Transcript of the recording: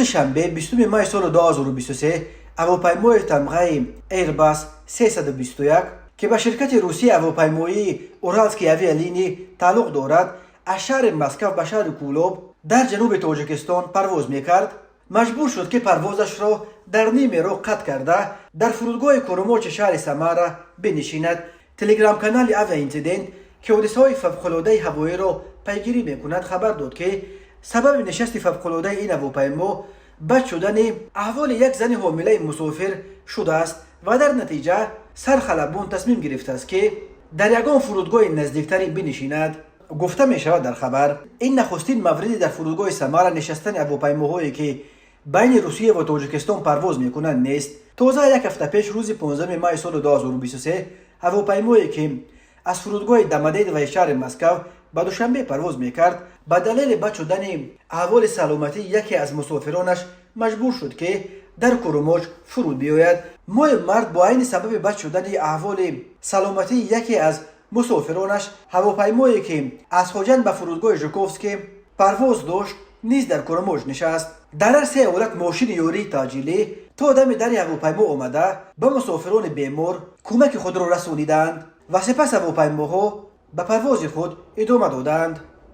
Рӯзи шанбе, 20 май соли 2023, ҳавопаймои тамғаи Airbus 321, ки ба ширкати русии ҳавопаймоии «Уральские авиалинии» тааллуқ дорад, аз шаҳри Москав ба шаҳри Кӯлоб дар ҷануби Тоҷикистон парвоз мекард, маҷбур шуд, ки парвозашро дар ниме роҳ қатъ карда, дар фурудгоҳи Курумочи шаҳри Самара бинишинад. Телеграм-канали «Авиаинцидент», ки ҳодисаҳои фавқулодаи ҳавоиро пайгирӣ мекунад, хабар дод, ки сабаби нишасти фавқулодаи ин ҳавопаймо бад шудани аҳволи як зани ҳомилаи мусофир шудааст ва дар натиҷа сархалабон тасмим гирифтааст, ки дар ягон фурудгоҳи наздиктарин бинишинад. Гуфта мешавад дар хабар, ин нахустин мавриди дар фурудгоҳи Самара нишастани ҳавопаймоҳое, ки байни Русия ва Тоҷикистон парвоз мекунанд, нест. Тоза як ҳафта пеш, рӯзи 15 май соли 2023, ҳавопаймое, ки аз фурудгоҳи Домодедовои шаҳри Москав ба Душанбе парвоз мекард, ба далели бад шудани аҳволи саломатии яке аз мусофиронаш маҷбур шуд, ки дар Курумоч фуруд биёяд. Моҳи март бо айни сабаби бад шудани аҳволи саломатии яке аз мусофиронаш ҳавопаймое, ки аз Хоҷанд ба фурудгоҳи Жуковский парвоз дошт, низ дар Курумоч нишаст. Дар ҳар се ҳолат мошини ёрии таъҷилӣ то дами дари ҳавопаймо омада, ба мусофирони бемор кӯмаки худро расониданд ва сипас ҳавопаймоҳо ба парвози худ идома доданд.